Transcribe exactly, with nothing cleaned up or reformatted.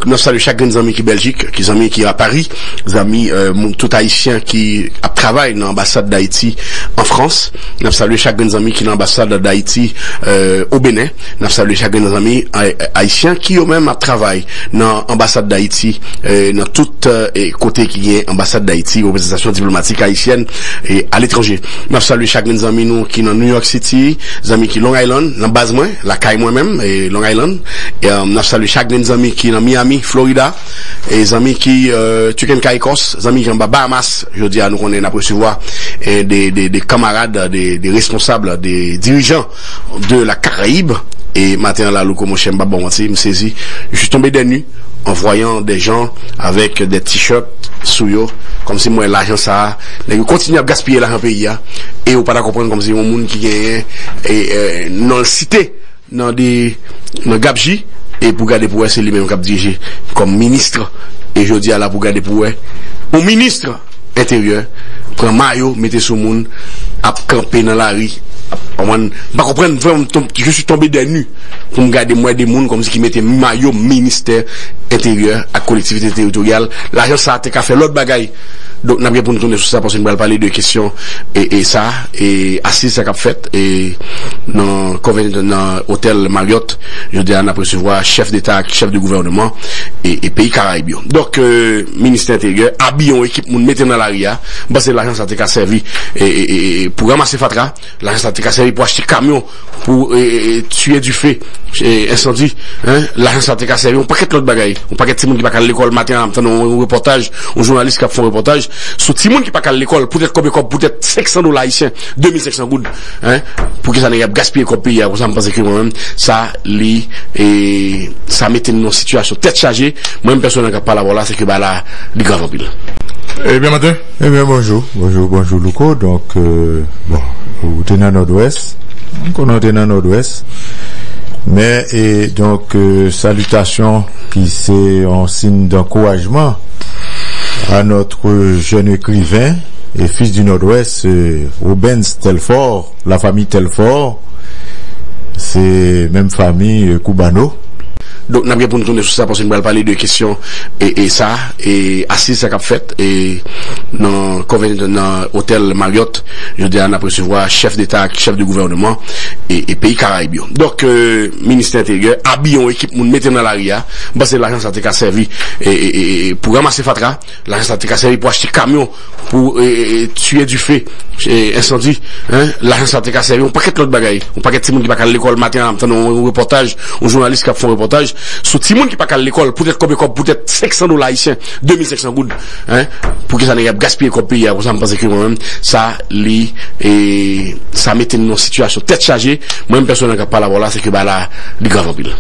N ap salye chak grenn zanmi ki Bèljik, ki zanmi ki a Pari, zanmi, euh, moun, tout Ayisyen ki ap travay nan anbasad Dayiti an Frans. N ap salye chak grenn zanmi ki nan anbasad Dayiti, euh, o Benin. N ap salye chak grenn zanmi ay-, ayisyen ki yo menm ap travay nan anbasad Dayiti, euh, nan tout, euh, e kote ki gen anbasad Dayiti, reprezantasyon diplomatik ayisyèn, e aletranje. N ap salye chak grenn zanmi nou ki nan New York City, zanmi ki Long Island, nan baz mwen, lakay mwen menm, e Long Island. E, euh, n ap salye chak grenn zanmi ki nan Miami, Florida, e zanmi ki, euh, Turk and Caicos, zanmi ki anba Bahamas. Jodi a, nou konnen n ap resevwa, e, de, de, de kanmarad, de, de responsab, de dirijan de la Caraïbe. E maten an la, Louko, monchè, m p ap ba w manti, m sezi. Je suis tombé des nues en voyant des gens avec des t-shirts sou yo, kòmsi m wè lajan sa a, nèg yo kontinye ap gaspiye lajan peyi a, e yo pa ta konprann kòmsi yon moun ki genyen, e, e, non l site nan de, nan Gapji, e pou gade pou wè se li menm k ap dirije kòm minis, e jodi a la pou gade pou wè yon minis enteryè pran mayo, mete sou moun, ap kanpe nan lari, ap, konprann, m pa konprann vrèman, m tom-, je suis tombé des nues pou m gade, m wè de moun kòmsi ki mete mayo ministè enteryè ak kolektivite teritoryal. Lajan sa a te ka fè lòt bagay. Donk, n ap gen pou n tounen sou sa, paske n pral pale de kesyon e, e sa, e asiz sa k ap fèt, e nan konven-, nan otèl Marriott, jodi a n ap resevwa chèf deta ak chèf de gouvènman e, e peyi Karayib yo. Donk, euh, ministè enteryè abiye yon ekip moun, mete nan lari a. M panse lajan sa te ka sèvi, e, e, e, e, pou ranmase fatra. Lajan sa te ka sèvi pou achte kamyon, pou, e, e, e, tiye dife, e, ensandi. Hein? Lajan sa te ka sèvi yon pakèt lòt bagay. Yon pakèt timoun ki pa ka al lekòl. Maten an, m tande yon, yon repòtaj, yon jounalis k ap fè yon repòtaj sou timoun ki pa ka al lekòl, poutèt kòb yo kòb, poutèt senk san dola ayisyen, de mil senk san goud. Hein? Poukisa nèg ap gaspiye kòb peyi a konsa? M panse ke mwen menm, sa, li, e, sa mete n nan yon sitiyasyon tèt chaje. Mwen menm, pèsonèl, k ap pale avè w la, se ke bagay la, li grav anpil. Ebyen, maten. Ebyen, bonjou, bonjou, bonjou, Louko. Donk, euh, bon, ou te nan Nòdwès. M konnen w te nan Nòdwès. Men, e, donk, euh, salitasyon ki se yon siy dankourajman à notre jeune écrivain et fils du Nord-Ouest, euh, Robens Telfort, la famille Telfort, se menm fanmi, euh, Cubano. Donk, n ap gen pou n tounen sou sa, paske n pral pale de kesyon e, e sa, e asiz sa k ap fèt, e nan konven-, nan otèl Marriott, jodi a n ap resevwa chèf deta ak chèf de gouvènman e, e peyi Karayib yo. Donk, euh, ministè enteryè abiye yon ekip moun, mete nan lari a. M panse lajan sa te ka sèvi, e, e, e, e, pou ranmase fatra. Lajan sa te ka sèvi pou achte kamyon, pou, e, e, e, tiye dife, e, ensandi. Hein? Lajan sa te ka sèvi yon pakèt lòt bagay. Yon pakèt timoun ki pa ka al lekòl. Maten an, m tande yon, yon repòtaj, yon jounalis k ap fè yon repòtaj sou timoun ki pa ka al lekòl, poutèt kòb yo kòb, poutèt senk san dola ayisyen, de mil senk san goud. Hein? Poukisa nèg ap gaspiye kòb peyi a konsa? M panse ke mwen menm, sa, li, e, sa mete n nan yon sitiyasyon tèt chaje. Mwen menm, pèsonèl, k ap pale avè w la, se ke bagay la, li grav anpil.